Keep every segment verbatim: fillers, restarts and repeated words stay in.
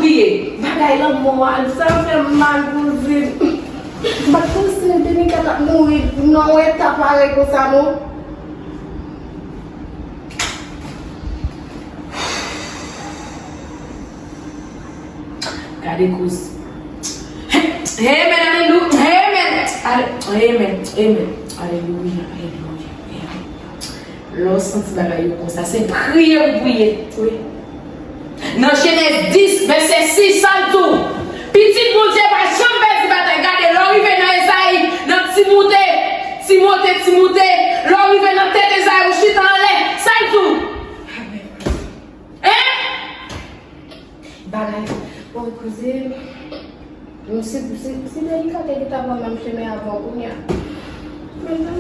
Kriye. Bagay lanmò a, sa fè m mal, kouzin. M pa t panse Denika t ap mouri nan yon eta parèy konsa, non. Gade kouz. Amen, alelouya. Amen. Ale- Amen. Amen. Alelouya. Alelouya. Amen. Lè w santi bagay yo konsa, se priye pou priye. Wi. Nan Jenèz dis, vèsè sis, sa l di w, pitit Bondye pa janm pèdi batay. Gade, lè w rive nan Ezayi, nan Timote, Timote, Timote, lè w rive nan tèt Ezayi, ou chita anlè, sa l di w? Hein? Bagay, o kouzin, si, si, si Denika te gentan pran menm chemen avè w kounye a.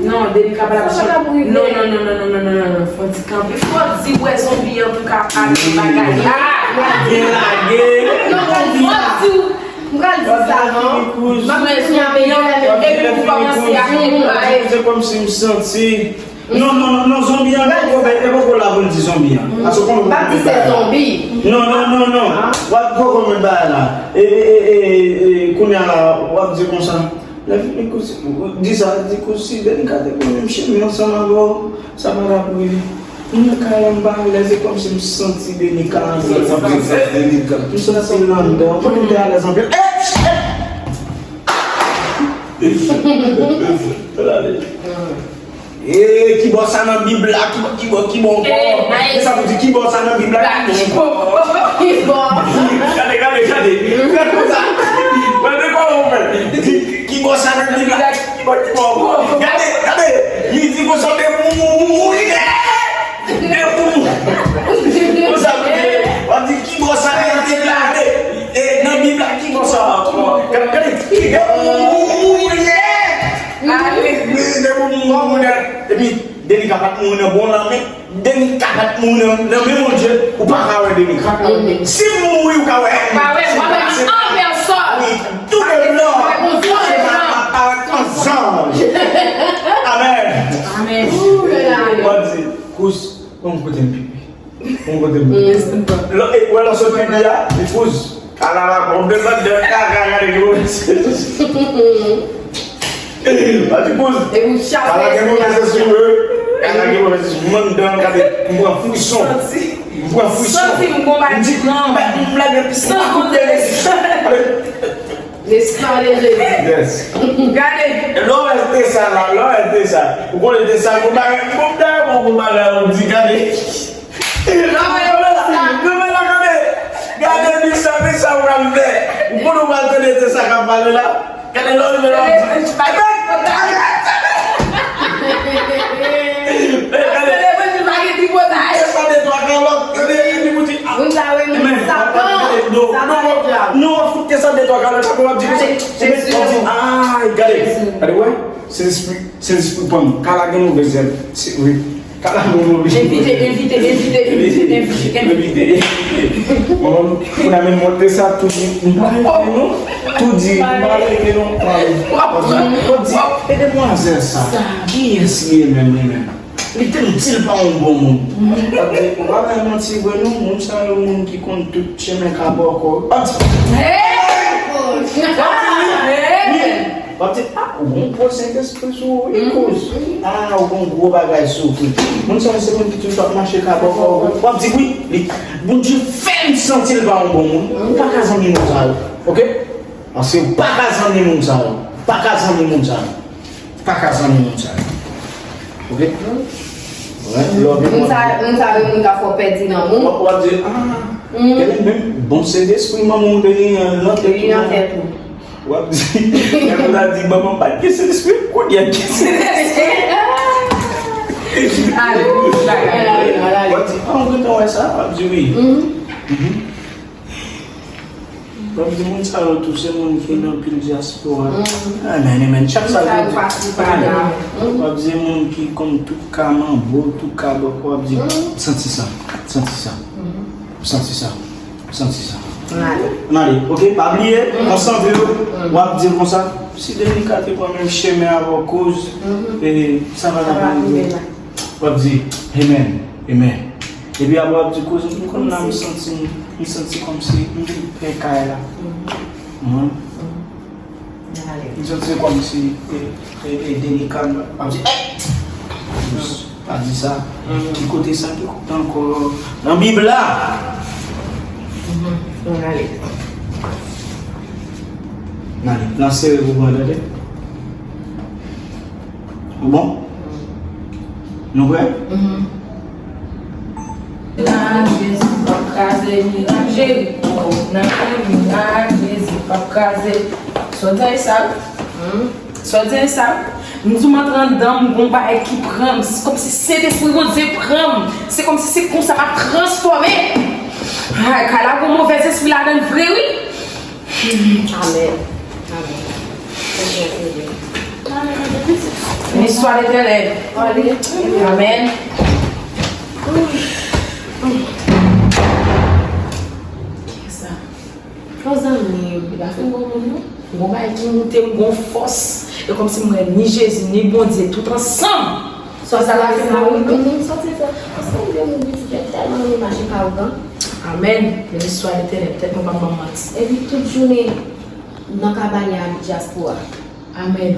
Non, Denika pa t ap janm. Non, non, non, non, non, non, non, non, non, fò di kanpe. Fò di wè zonbi an pou ka pale bagay la. Lage, lage. Non, fò di, m pral di sa, non. M ap di kounye a, men epi pou kòmanse ak li, se kòmsi m santi. Non, non, non, non, zonbi an poko, e poko la pou l di zonbi an. Paske konnen m ap di se zonbi. Non, non, non, non. W ap poko met bagay la. E, e, e, e, e, kounye a la, w ap di konsa. Lè fini kousi, di sa, di kousi, Denika te pran menm chemen ansanm avè w, sa pa t ap rive. Mwen nan kay la, m pa alèz, e kòmsi m santi Denika ansanm avè w. M santi l anndan, mwen te alèz anpil. E, e! E, ki bò sa nan Bib la? Ki bò, ki bò, ki bò ankò? E sa pou di, ki bò sa nan Bib la? Ki bò? Ki bò? Gade, gade, gade. Gade konsa. Gade kòman ou fè. Di, ki bò sa nan Bib la? Ki bò, ki bò ankò? Gade, gade. Li di konsa, de pou mou, mou, mou, li de. De pou mou. Konsa, w ap di, ki bò sa nan Bib la? E, nan Bib la, ki bò sa ankò? Gade, gade. De pou mou, mou, mou, li de. Epi, Denika pa t mouri nan bon lan, men Denika pa t mouri nan, nan men Bondye, ou pa ka wè Denika. Si m mouri, ou ka wè. Ou ka wè, w ap wè li an pèsòn. Wi, tou de blan. Tou de blan. M ap parèt an zanj. Amèn. Amèn. Ou ap di, kous, bon kote m pipi. Bon kote m. Lò, e, wè lò sot pipi a, li kouz. Alala, bon, desann de kaka, gade ki move sezi. Pati kouz. Ala gen move sezi, wi. Ala gen move sezi. Mwen menm, gade, m pran frison. M pran frison. Santi m konba di plan. M lage pis. San konte. Alé. Le sang de Jésus. Yes. Gade. Lò rete sa la, lò rete sa. Ou konnen de sa, konba, konba, konba, konba, di, gade. Gade, gade, di sa, di sa w pral fè. Ou konn ou pral tande de sa k ap pale la. Gade lè w rive la, w di, gade, gade, gade. Gade, gade, gade, gade. Moun sa yo rele Satan. Satan. Non, non, w ap fout ke sa de twa kalòt, apre w ap di konsa. Gade, Jezi. Ay, gade. Gade, wè. Sentespri, Sentespri pran m. Kala gen move zèb. Se vre. Kala gen move zèb. Envite, envite, envite, envite, envite, envite. Bon, pou n a menm montre sa, tou di, m pa rete non. Tou di, m pa rete non. Tou di, e demwazèl sa, kiyès li ye menm, li menm? Li te di l pa yon bon moun. Ou pa bay manti vre non, moun sa yo moun ki konn tout chemen ka bò kò. W ap di, w ap di, a, ou gon gwo Sentespri sou ou, wi, kouz. A, ou gon gwo bagay sou ou, wi. Moun sa yo se moun ki toujou ap mache ka bò kò, wi. W ap di, wi, li, Bondye fè m santi l pa yon bon moun. Ou pa ka zanmi moun sa yo, oke? Paske ou pa ka zanmi moun sa yo. Pa ka zanmi moun sa yo. Pa ka zanmi moun sa yo. Oke? Wè, lè w vin moun sa, moun sa yo, moun ka fè w pèdi nan moun. W ap, w ap di, a, gade menm bon Sentespri manman w te genyen nan tèt ou. Li nan tèt ou. W ap di, lè moun la di, manman m pa t gen Sentespri, kounye a l gen Sentespri. Alelouya. W ap di, a, ou gentan wè sa? W ap di, wi. W ap di moun sa yo tou se moun ki nan pil dyaspora. Amèn, amèn. Chak sa yo di. W ap di moun ki konn tout ka manbo, tout ka bòkò, w ap di, santi sa, santi sa, santi sa, santi sa. Ann ale, oke? Pa bliye, ansanm yo, w ap di l konsa, si Denika te pran menm chemen avè w, kouz, e, sa pa t ap rive. W ap di, amen, amen. Epi apre w ap di, kouz, m konn la m santi m. M santi kòmsi m vin pè kay la. Mhm. M santi kòmsi e, e, e delika m ap di, "Ey!" Pa di sa. Ki kote sa ki kote ankò nan Bib la? Ann ale. Ann ale. Nan sere pou mwen, tande. Ou bon? Nou prè? Mirak Jezi p ap kraze, mirak Jeriko nan men, mirak Jezi p ap kraze. Sòt zay sa. Sòt zay sa. M di w m antre anndan m, gon bagay ki pran m. Se kòmsi Sentespri Bondye pran m. Se kòmsi se konsa m ap transfòme. Ay, kay la gon movèz espri ladan l vre, wi. Amèn. Amèn. Beni swa Letènèl. Amèn. Kisa? Yon zanmi, li pa fin bon moun, non. Gon bagay ki moute m, gon fòs. E kòmsi m wè ni Jezi, ni Bondye, tout ansanm. Sa sa la fè m la, wi. Sòti sa. Paske m te moun ki tèt tèlman renmen mache pa ougan. Amèn. Beni swa Letènèl, tèt mwen p ap ban m manti. Epi tout jounen, nan kabane a dyaspora. Amèn.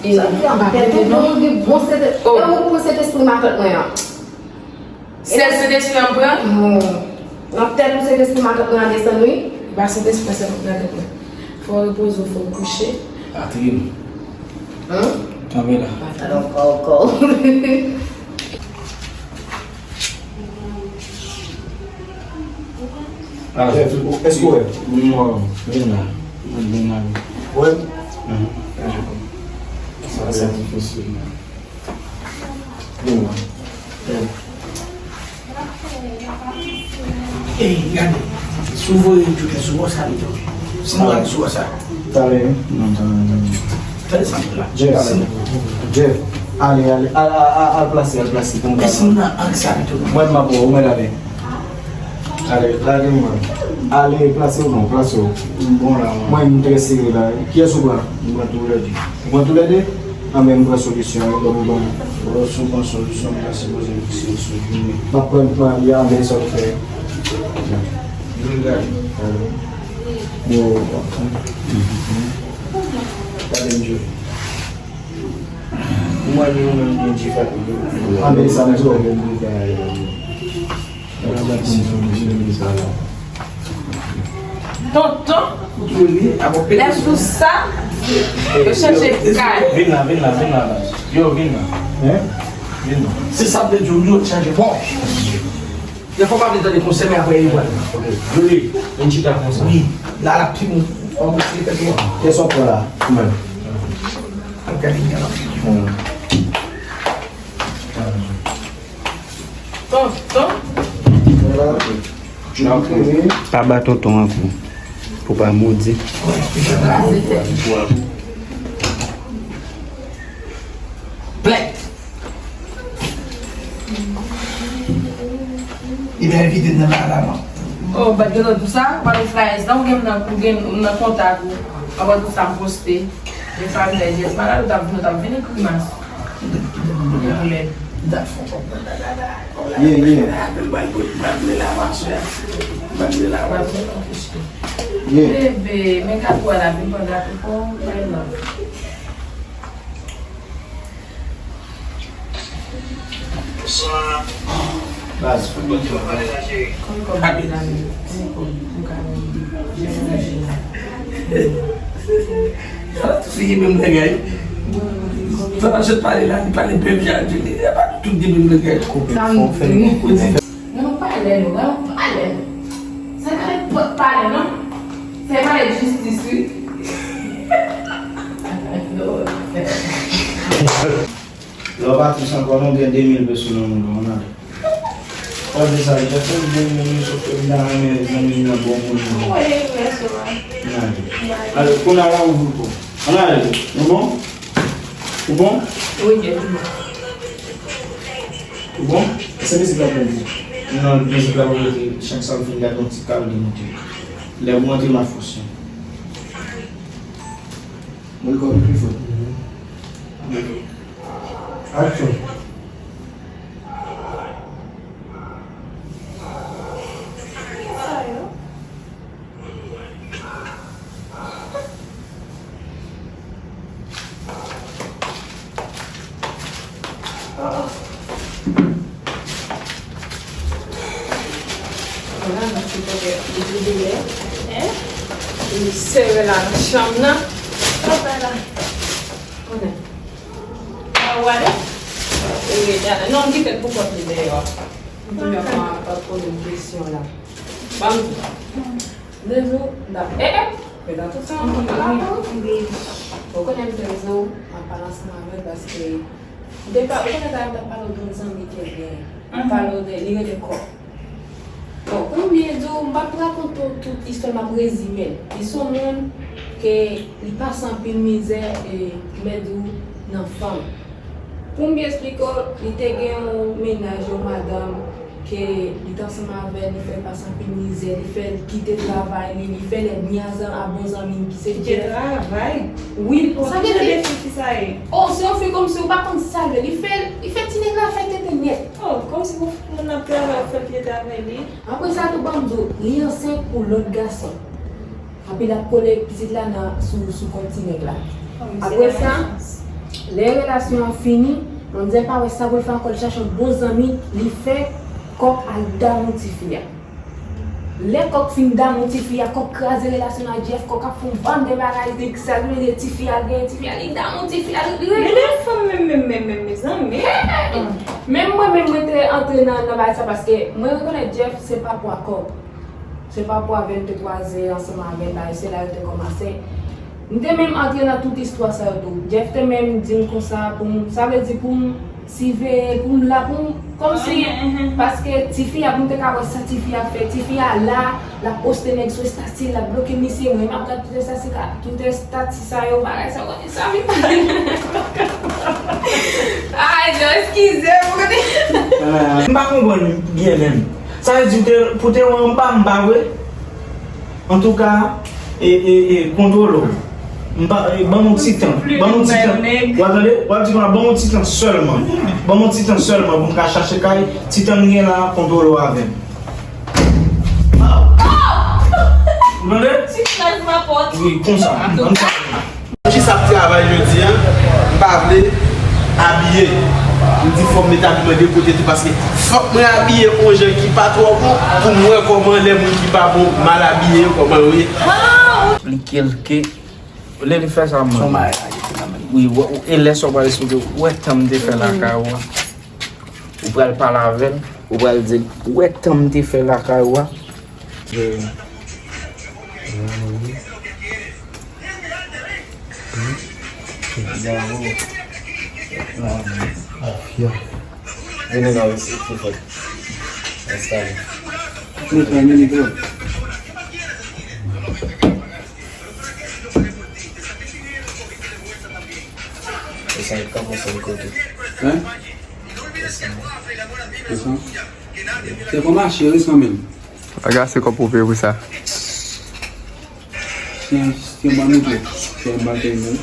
E sa vle di anpil, tout moun gen bon sentespri. E ou pran sentespri matant mwen an. Sèl Sentespri an m pran? Nan tèt ou Sentespri matant mwen an desann, wi. E pa Sentespri an sèlman k nan tèt mwen. Fò w repoze w, fò w kouche. Catherine. Kanpe la. Alò, kò, kò. Jeff, èske w wè? Vin la. Vin la. Wè? Sa, sa difisil. Vin la. Ey, gade. Si w voye yon joker sou wò sa, li tonbe. Si nou al sou wò sa. Talè, wi. Non, talè, talè. Talè sa la. Jeff, Jeff, ale, ale, al, al, al, al plase, al plase. Bon, e si nou nan ang sa, li tonbe. Mwen, m ap wè, ou mèt ale. Ale, lage mwen. Ale, plase w non, plase w. Bon la, mwen. Mwen, m trè sere la, wi. Kiyès ou pran? M pran toulède. Ou pran toulède? Anben, m pran solisyon an, ban m, ban m. Bon, si w pran solisyon, m ta sipoze fikse w sou jounen. M ap pran, m pran, ya, men sa w fè. Vin gade. Bon. Gade m jwe. Ou mwen, nou menm, nou di fè. Anben, sa m di w. Tonton, lè sou sa, yo chanje kay. Vin la, vin la, vin la, baz. Yo, vin la. Vin la. Se sa m te di w, yo chanje. Bon. Dèfwa w pa vle tande konsèy, men apre li pral. Yo li, vin chita konsa. Wi, la, la, pi bon. Kiyès w ap pran la? Ou menm. Al gade, gade. Tonton. Pa ba tonton an kou. Pou pa modi. Plèk. Li pa envite m nan bagay la, non. Oh, bat gen lòt pou sa, ou pa nan flyers la, ou gen m nan, ou gen m nan kontak ou. Anba tout sa m poste. Gen familya, yes, malad, ou t ap vin, ou t ap vin grimas. Gen poulèt. Ye, ye. Bebe, men gate a la vin pran gate pou mwen, non. Baz, fè m yon ti bagay. Sa la tou figi menm bagay. Sa la sot pale la, li pale bèl jan, li pa tout di menm bagay. Koupe, fò w fè l bon. Nan pale nou, nan pale nou. Sa pale pòt pale non. Se pale jistis wi. Lè w pa twis ankò non, gen de mil peso nan men w, ann ale. Pase sa, Jefferson vin vini, sòf ke m ta renmen zanmi m nan bon moun. Ann ale. Ale, kounye a la ouvri pou. Ann ale, nou bon? Ou bon? Wi, Jefferson. Ou bon? Se mizik la pou ou. Non, mizik la pou ou, chak sa m fin gade yon ti kal li monte. Lè m monte, m a fòse. Mwen kò pi fò. Aksyon. Li toujou lè, hein? Li sere la nan chanm nan. Papa la. Konnen. Ah, wale? E, da-, non, li kite l pou kont li deyò. M toujou ap, ap poze m kesyon la. Ban m di. Dezou, da-, eh, eh! Men nan tout sa, m konn la, non? Ou konnen m te di w, m ap pale ansanm avè l paske m te pa, ou konnen ta, m t ap pale w de yon zanmi ke l genyen. M ap pale w de, li rele Kòk. Bon, pou m byen di w, m p ap rakonte w tout istwa l, m ap rezime l. Li se yon moun ke li pase anpil mizè, e, m mèt di w, nan fanm. Pou m byen esplike w, li te gen yon mennaj, yon madanm, ke li t ansanm avè l, li fè l pase anpil mizè, li fè l kite travay li, li fè l ènmi a zan-, a bon zanmi l ki se Jeff. Kite travay? Wi, oh, sa ki jan de fi sa ye? Oh, se yon fi kòmsi ou pa konn sa l vle. Li fè, li fè ti nèg la fè tenten nèt. Oh, kòmsi pou moun ap travay, ou fè l kite travay li? Apre sa tou, ban m di w, li ansent pou lòt gason. Epi l ap kole pitit la nan, sou, sou kont ti nèg la. Oh, misye. Apre sa, lè relasyon an fini, manzè pa wè sa pou l fè ankò, li chache yon bon zanmi, li fè Kòk al damou tifi a. Lè Kòk fin damou tifi a, Kòk kraze relasyon l ak Jeff, Kòk ap fè yon bann de bagay, li sa li mete tifi a, li genyen tifi a, li damou tifi a, li, li. Men de fanm menm, menm, menm, menm, mezanmi. Menm mwen menm, mwen te antre nan, nan bagay sa, paske mwen rekonèt Jeff se pa pwa Kòk. Se pa pou avè m te kwaze ansanm avè l la, e se la yo te kòmanse. M te menm antre nan tout istwa sa yo tou. Jeff te menm di m konsa pou m, sa vle di pou m siveye, pou m la, pou m, kòmsi, paske tifi a, pou m te ka wè sa tifi a fè. Tifi a la, l ap poste nèg sou estati, l ap bloke misye, mwen menm ap gad tout estati, tout estati sa yo, bagay sa yo, kote sa vin. Ay, Jeff, eskize m, kote. M pa konprann byen menm. Sa vle di w te, pou te wè anba m, pa vre? Antouka, e, e, e, kontwole w. M pa, e, ban m yon ti tan. Ban m yon ti tan. W ap tande? W ap di konsa, ban m yon ti tan sèlman. Ban m yon ti tan sèlman pou m ka chache kay. Ti tan m gen la, kontwole w avè m. Ou tande? Ti kraz ma pòt. Wi, konsa. Ann sa. Jis ap travay jodi a, m pa vle abiye. M di fò m met abiman de kote tou, paske fòk mwen abiye yon jan ki pa twò bon pou m wè kòman lè moun ki pa bon, mal abiye yo, kòman yo ye. Esplike l ke, olye li fè sa, mwen. Wi, wè, e lè sa w pral esplike, ou wè tan m te fè lakay ou a. Ou pral pale avè l, ou pral di l, ou wè tan m te fè lakay ou a. Vini non, isi, pi fò. Enstale. Pi fò, vini, bro. E sa, e kòman sa, kote? Hein? E sa? Se pou mache, wi, san menm. Agase kòb pou peye pou sa. Se, se ban nou tou. Se ban nou tou.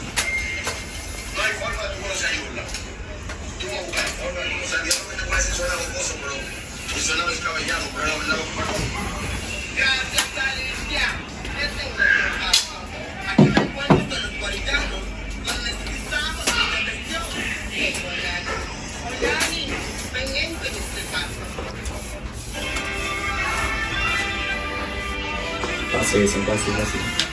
Pase, resan, pase, pase.